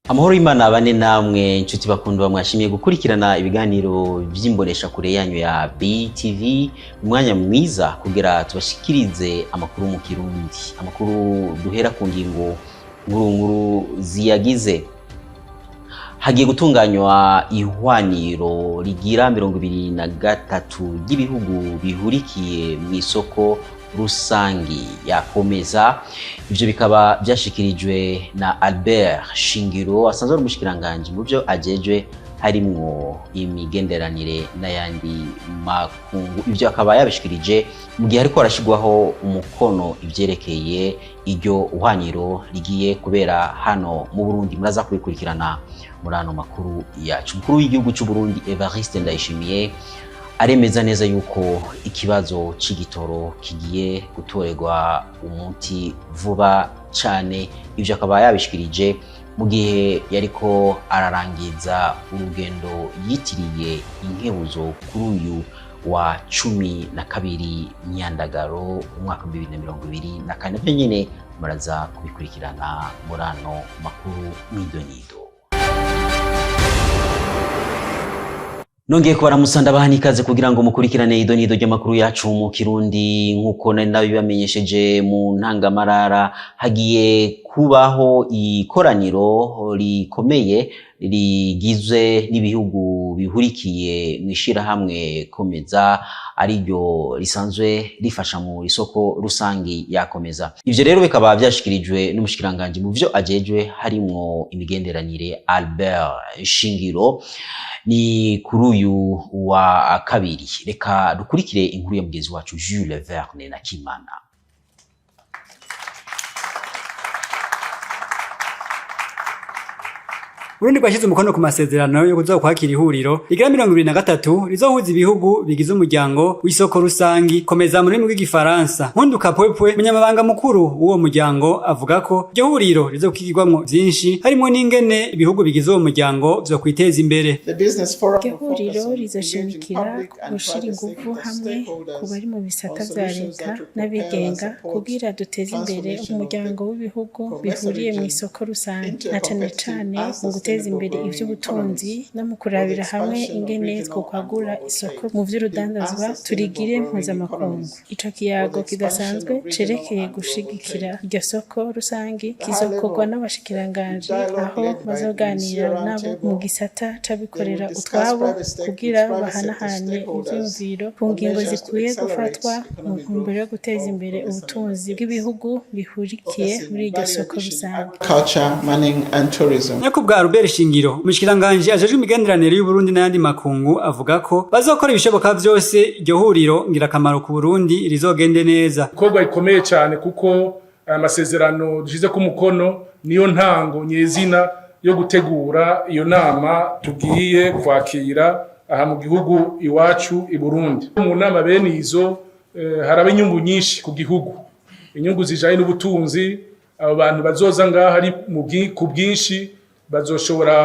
Amahoro y'Imana bane namwe, inshuti bakundwa mwashimiye gukurikirana ibiganiro vy'imbonesha kure yanyu ya BTV. Umwanya mwiza kugira tubashikirize amakuru mu Kirundi, amakuru duhera ku ngingo nkuru nkuru ziyagize. Hagiye gutunganywa ihwaniro rigira 23 ry'ibihugu bihurikiye mu isoko rusangi yakomeza. Ivyo bikaba vyashikirijwe na Albert Shingiro, asanzwe ari umushikiranganji mu byo ajejwe harimwo imigenderanire n'ayandi makungu. Ivyo akaba yabishikirije mu gihe hariko harashirwaho umukono ivyerekeye iryo hwaniro rigiye kubera hano mu Burundi. Muraza kubikurikirana muri ano makuru yacu. Umukuru w'igihugu c'u Burundi Evariste Ndayishimiye aremeza neza yuko ikibazo c'igitoro kigiye gutorerwa umuti vuba cane. Ivyo akaba yabishikirije mu gihe yariko ararangiza urugendo yitiriye inkebuzo kuri uyu wa 12 Myandagaro umwaka 2024. Navyo nyene muraza kubikurikirana muri ano makuru mw'idonido. Nongeye kubaramutsa, ndabaha n'ikaze kugira ngo mukurikirane idonido ry'amakuru yacu mu Kirundi. Nk'uko nari nabibamenyesheje mu ntangamarara, hagiye kubaho ikoraniro rikomeye rigizwe n'ibihugu bihurikiye mu ishirahamwe Komeza, ariryo risanzwe rifasha mu isoko rusangi yakomeza. Ivyo rero bikaba vyashikirijwe n'umushikiranganji mu vyo ajejwe harimwo imigenderanire Albert Shingiro, ni kuri uyu wa kabiri. Reka dukurikire inkuru ya mugenzi wacu Jules Verne na Kimana. Burundi bwashyize umukono ku masezerano yo kuzokwakira ihuriro rigira 23 rizohuza ibihugu bigize umuryango w'isoko rusangi Komeza mu rurimi rw'Igifaransa. Nkundu Kapwepwe, umunyamabanga mukuru w'uwo muryango, avuga ko iryo huriro rizokwigirwamwo vyinshi, harimwo n'ingene ibihugu bigize uwo muryango vyokwiteza imbere. Iryo huriro rizoshimikira ku gushira inguvu hamwe ku bari mu bisata vya leta n'abigenga kugira duteze imbere umuryango w'ibihugu bihuriye mu isoko rusange, na cane cane mu guteza imbere ivy'ubutunzi no mu kurabira hamwe ingene twokwagura isoko mu vy'urudandazwa turigire mpuzamakungu. Ico kiyago kidasanzwe cerekeye gushigikira iryo soko rusangi kizokorwa n'abashikiranganji, aho bazoganira nabo mu gisata c'abikorera utwabo kugira bahanahane ivyiyumviro ku ngingo zikwiye gufatwa mu ntumbero yo guteza imbere ubutunzi bw'ibihugu bihurikiye muri iryo soko rusange. Nyakubwa Albert Shingiro, umushikiranganji ajejwe imigenderanire y'Uburundi n'ayandi makungu, avuga ko bazokora ibishoboka vyose iryo huriro ngirakamaro ku Burundi rizogende neza. Igikorwa gikomeye cyane, kuko aya masezerano dushize ku mukono niyo ntango nyezina yo gutegura iyo nama tugiye kwakira aha mu gihugu iwacu i Burundi. Mu nama bene izo haraba inyungu nyinshi ku gihugu, inyungu zijanye n'ubutunzi. Abo bantu bazoza ngaha ari ku bwinshi bazoshobora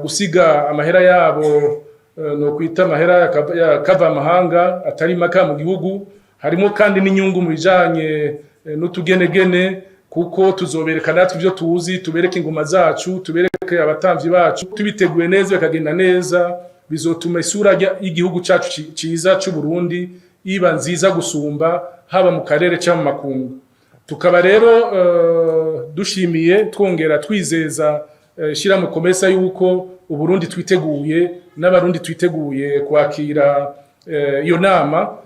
gusiga amahera yabo, no kwita amahera yakava amahanga atari maka mu gihugu. Harimo kandi n'inyungu mu bijanye n'utugenegene, kuko tuzobereka natwe ibyo tuzi, tubereke ingoma zacu, tubereke abatamvyi bacu. Tubiteguye neza bikagenda neza, bizotuma isura y'igihugu cacu ciza c'u Burundi iba nziza gusumba, haba mu karere cyangwa mu makungu. Tukaba rero dushimiye, twongera twizeza shira COMESA yuko Uburundi twiteguye n'Abarundi twiteguye kwakira iyo nama,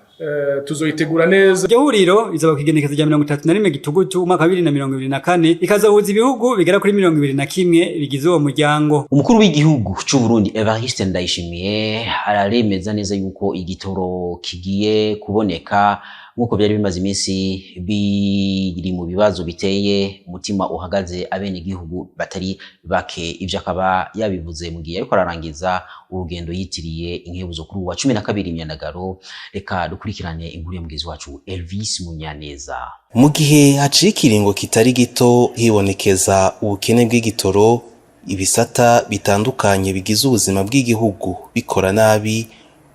tuzoyitegura neza. Iryo huriro rizoba kw'igenekerezo rya 31 Gitugutu umwaka wa 2024, rikazohuza ibihugu bigera kuri 21 bigize uwo muryango. Umukuru w'igihugu c'u Burundi Evariste Ndayishimiye araremeza neza yuko igitoro kigiye kuboneka, nk'uko byari bimaze iminsi biri mu bibazo biteye umutima uhagaze abenegihugu batari bake. Ivyo akaba yabivuze mu gihe ariko ararangiza urugendo yitiriye inkebuzo kuri uwa 12 Myandagaro. Reka dukurikirane inkuru ya mugenzi wacu Elvis Munyaneza. Mu gihe haciye ikiringo kitari gito hibonekeza ubukene bw'igitoro, ibisata bitandukanye bigize ubuzima bw'igihugu bikora nabi,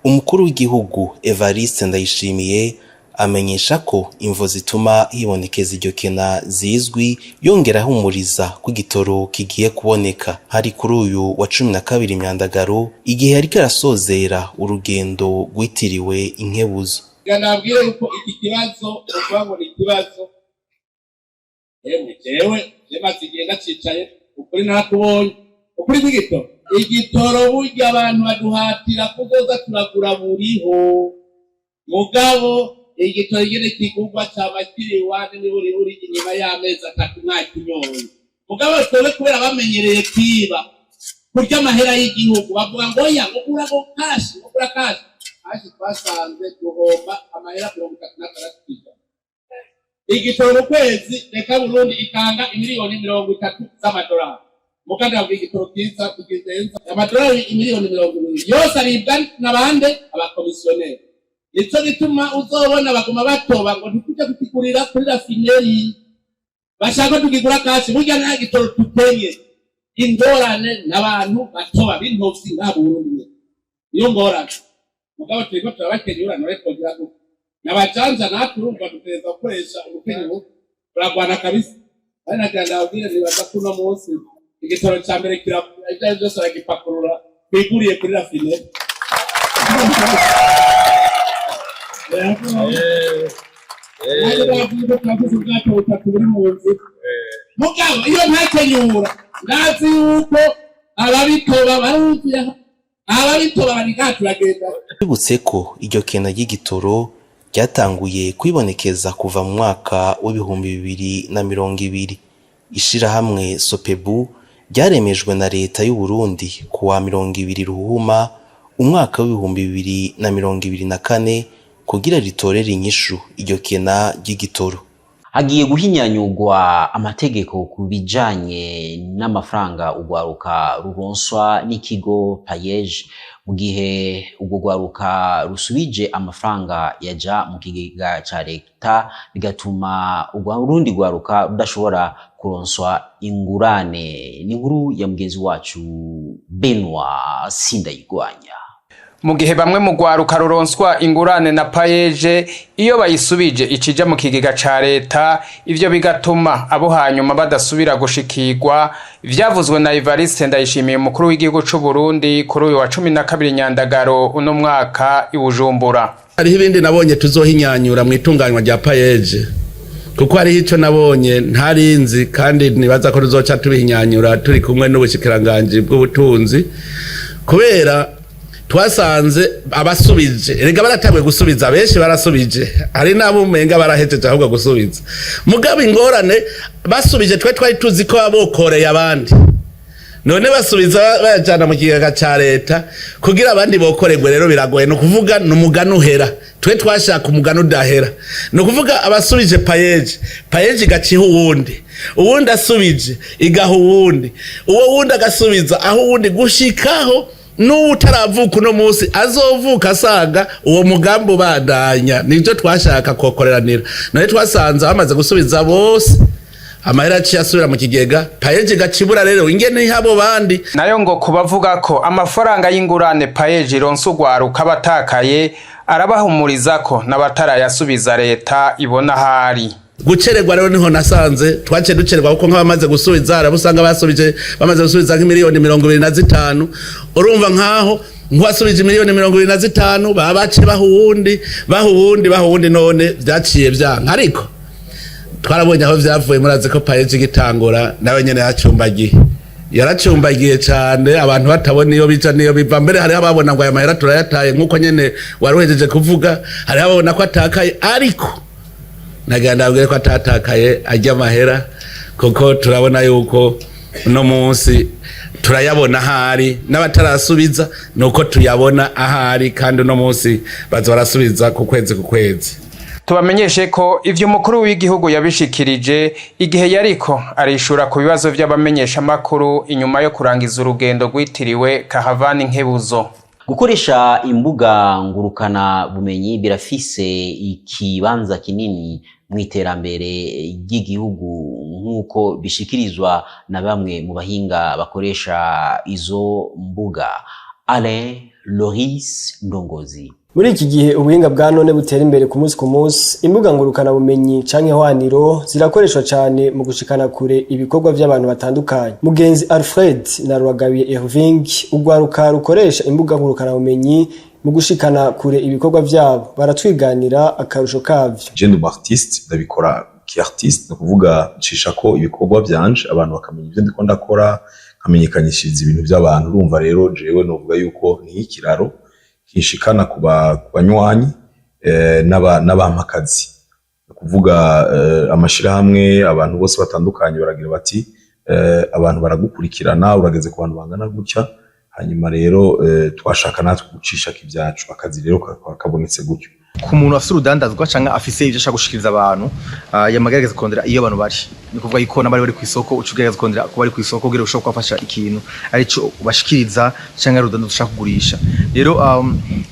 umukuru w'igihugu Evariste Ndayishimiye Amenyesha ko imvo zituma hibonekeza iryo kena zizwi, yongera ahumuriza ko igitoro kigiye kuboneka. Hari kuri uyu wa 12 Myandagaro, igihe yariko arasozera urugendo rwitiriwe Inkebuzo. Nabwire yuko iki kibazo ukuvuga ngo ni ikibazo, emwe jewe maze igihe ndacicaye, ukuri narakubonye, ukuri kw'igitoro. Igitoro burya abantu baduhatira kuzoza turagura buriho, mugabo igitoro ingene kigurwa cama kiri iwanje niburiburi inyuma y'amezi 3 mwakinyoye. Mugabo twebwe kubera bamenyereye kwiba, kurya amahera y'igihugu, bavuga ngo oya, ngo gura, ngo cash, ngo gura cash. Cash twasanze duhomba amahera 36%. Igitoro mu kwezi reka Burundi itanga imiliyoni 30 z'amadolari, muganda bavuga igitoro kiza kigenza amadolari imiliyoni 20 yose aribwa n'abande? Abakomisiyoneri. Nico gituma uzobona baguma batoba ngo ntitujye kukigurira kuri raffinerie, bashaka tukigura cash. Burya nta gitoro tukenye, ingorane n'abantu batoba b'intovyi nka Burundi, niyo ngorane. Mugabo turiko turabakenyura, none twogira gute? N'abajanja natwe urumva dutegerezwa gukoresha ubukenyuro, turagwana kabisa. Ari nagira ndababwire, nibaza ko uno munsi igitoro ca mbere kirakura, ivyo ari vyose aragipakurura twiguriye kuri raffinerie. Turavuze ubwato butatu buri mu nzira, mugabo iyo ntakenyura ndazi yuko ababitoba baruzuye, ababitoba bari ngaha, turagenda. Twibutse ko iryo kena ry'igitoro ryatanguye kwibonekeza kuva mu mwaka w'2020. Ishirahamwe Sopebu ryaremejwe na leta y'u Burundi kuwa 20 Ruhuma umwaka w'2024 kugira ritorere inyishu iryo kena ry'igitoro. Hagiye guhinyanyurwa amategeko ku bijanye n'amafaranga urwaruka ruronswa n'ikigo PAEEJ, mu gihe urwo rwaruka rusubije amafaranga yaja mu kigega ca leta, bigatuma urundi rwaruka rudashobora kuronswa ingurane. Ni inkuru ya mugenzi wacu Benoit Sindayigwanya. Mu gihe bamwe mu rwaruka ruronswa ingurane na PAEEJ, iyo bayisubije ikija mu kigega ca leta, ivyo bigatuma abo hanyuma badasubira gushikirwa. Vyavuzwe na Evariste Ndayishimiye, umukuru w'igihugu c'u Burundi, kuri uyu wa 12 Nyandagaro uno mwaka i Bujumbura. Hariho ibindi nabonye tuzohinyanyura mu itunganywa rya PAEEJ, kuko hariho ico nabonye ntarinzi, kandi nibaza ko tuzoca tubihinyanyura turi kumwe n'ubushikiranganji bw'ubutunzi, kubera twasanze abasubije, erega baratanguye gusubiza, benshi barasubije, hari n'abo umenga barahejeje ahubwo gusubiza. Mugabo ingorane, basubije twe twari tuzi ko babokoreye abandi, none basubiza bayajana mu kigega ca leta kugira abandi bokorerwe. Rero biragoye, ni ukuvuga ni umugani uhera, twe twashaka umugani udahera. Ni ukuvuga abasubije PAEEJ, PAEEJ igaciha uwundi, uwundi asubije igaha uwundi, uwo wundi agasubiza aho uwundi, gushikaho n'uwo utaravuka uno munsi azovuka asanga uwo mugambi ubandanya. Nivyo twashaka kokoreranira. None twasanze bamaze gusubiza bose, amahera aciye asubira mu kigega, PAEEJ igacibura rero ingene abo bandi. Nayo ngo kubavuga ko amafaranga y'ingurane PAEEJ ironsa urwaruka batakaye, arabahumuriza ko n'abatarayasubiza leta ibona ahari. Gucererwa rero niho nasanze twaciye ducererwa, kuko nk'abamaze gusubiza hari abo usanga basubije, bamaze gusubiza nk'imiliyoni 25. Urumva nkaho nk'uwasubije miliyoni 25 baba baciye baha uwundi, baha uwundi, baha uwundi, none vyaciye vyanka. Ariko twarabonye aho vyavuye. Murazi ko PAEEJ igitangura nawe nyene yacumbagiye, yaracumbagiye cane, abantu batabona iyo bija niyo biva. Mbere hariho ababona ngo aya mahera turayataye, nk'uko nyene wari uhejeje kuvuga, hariho ababona ko atakaye. Ariko nagira ndabwire ko atatakaye ajya amahera, kuko turabona yuko uno munsi turayabona ahari, n'abatarasubiza nuko tuyabona ahari, kandi uno munsi baza barasubiza ku kwezi ku kwezi. Tubamenyeshe ko ivyo umukuru w'igihugu yabishikirije igihe yariko arishura ku bibazo vy'abamenyeshamakuru inyuma yo kurangiza urugendo rwitiriwe Kahavani Nkebuzo. Gukoresha imbuga ngurukana bumenyi birafise ikibanza kinini mu iterambere ry'igihugu, nk'uko bishikirizwa na bamwe mu bahinga bakoresha izo mbuga. Alain Loris Ndongozi. Muri iki gihe ubuhinga bwa none butera imbere ku munsi ku munsi, imbuga ngurukanabumenyi canke hwaniro zirakoreshwa cane mu gushikana kure ibikorwa vy'abantu batandukanye. Mugenzi Alfred na Rwagabiye Irving, urwaruka rukoresha imbuga ngurukanabumenyi mu gushikana kure ibikorwa vyabo, baratwiganira akarusho kavyo. Je ndi umu artiste, ndabikora ki artiste, ni ukuvuga ncisha ko ibikorwa vyanje abantu bakamenya ivyo ndiko ndakora, nkamenyekanyishiriza ibintu by'abantu. Urumva rero jewe novuga yuko ni ikiraro kinshikana ku banywanyi n'abampakazi, ni ukuvuga amashirahamwe, abantu bose batandukanye baragira bati abantu baragukurikirana, urageze ku bantu bangana gutya, hanyuma rero twashaka natwe gucishako ibyacu. Akazi rero kakaba kabonetse gutyo. Ku muntu afise urudandazwa canke afise ivyo ashaka gushikiriza abantu, yamagerageza kurondera iyo abantu bari, ni kuvuga yuko n'abari bari kw'isoko, uca ugerageza kurondera kuba bari kw'isoko kugira ushobore kubafasha ikintu arico ubashikiriza canke ari urudandazwa ushaka kugurisha. Rero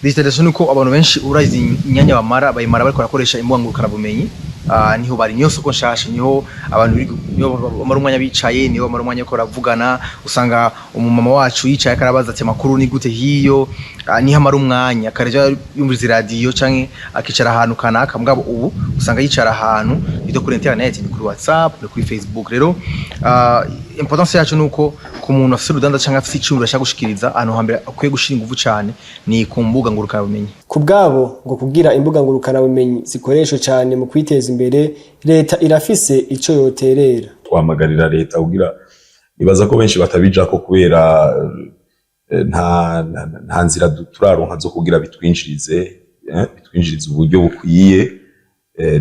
digitalisation nuko abantu benshi urazi imyanya bamara bayimara bariko barakoresha imbuga ngurukanabumenyi. Niho bari, niyo soko nshasha, niho abantu niho bamara umwanya bicaye, niho bamara umwanya bariko baravugana. Usanga umumama wacu yicaye akarabaza ati: "Amakuru ni gute hiyo?" Niho amara umwanya kareja yumviriza iradiyo canke akicara ahantu kanaka. Mugabo ubu usanga yicara ahantu ni kuri internet, ni kuri WhatsApp, ni kuri Facebook. Rero importance yacu nuko ku muntu afise urudanda canke afise iciyumviro ashaka gushikiriza, ahantu hambere akwiye gushira inguvu cane ni ku mbuga ngurukanabumenyi. Ku bwabo ngo kugira imbuga ngurukanabumenyi zikoreshwe cane mu kwiteza imbere, leta irafise ico yoterera. Twahamagarira leta kugira, nibaza ko benshi batabijako kubera nta nzira turaronka zo kugira bitwinjirize uburyo bukwiye.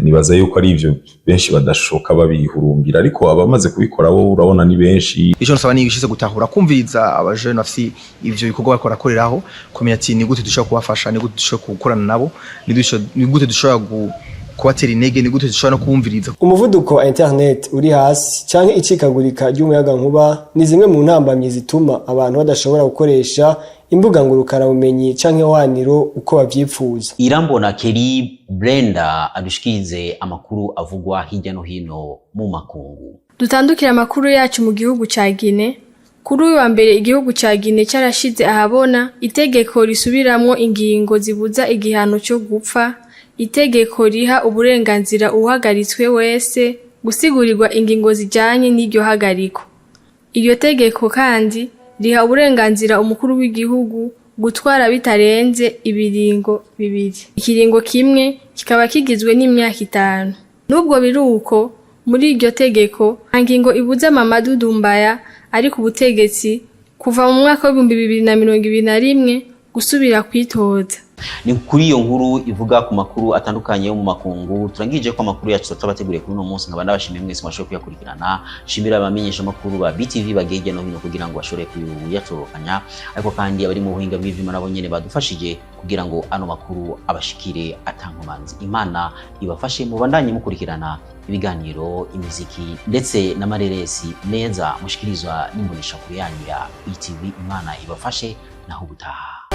Nibaza yuko ari ivyo benshi badashoka babihurumbira, ariko abamaze kubikora bo urabona ni benshi. Ico nsaba ni ibishize gutahura, kumviriza abajene bafise ivyo bikorwa bariko barakoreraho, kumenya ati ni gute dushobora kubafasha, ni gute dushobora gukorana nabo, ni gute dushobora kubatera intege, ni gute dushobora no kubumviriza. Umuvuduko wa internet uri hasi canke icikagurika ry'umuyagankuba ni zimwe mu ntambamyi zituma abantu badashobora gukoresha imbuga ngurukanabumenyi canke hwaniro uko bavyipfuza. Irambona Kelly Brenda adushikirize amakuru avugwa hirya no hino mu makungu. Dutandukira amakuru yacu mu gihugu ca Guinea. Kuri uyu wa mbere, igihugu ca Guinea carashize ahabona itegeko risubiramwo ingingo zibuza igihano cyo gupfa, itegeko riha uburenganzira uhagaritswe wese gusigurirwa ingingo zijanye n'iryo hagariko. Iryo tegeko kandi riha uburenganzira umukuru w'igihugu gutwara bitarenze ibiringo bibiri, ikiringo kimwe kikaba kigizwe n'imyaka 5. Nubwo biruko, muri iryo tegeko nta ngingo ibuza Mamadou Doumbouya ari ku butegetsi kuva mu mwaka wa 2021 gusubira kwitoza. Ni kuri iyo nkuru ivuga ku makuru atandukanye yo mu makungu turangije ko amakuru yacu twabateguriye kuri uno munsi. Nkaba ndabashimiye mwese mwashoboye kuyakurikirana, shimira abamenyesha amakuru ba BTV bagiye hirya no hino kugira ngo bashobore kuyatorokanya, ariko kandi abari mu buhinga bw'ivyuma nabo nyene badufashije kugira ngo ano makuru abashikire atankomanzi. Imana ibafashe, mubandanye mukurikirana ibiganiro, imiziki ndetse n'amareresi neza mushikirizwa n'imboneshakure yanyu ya BTV. Imana ibafashe, naho ubutaha.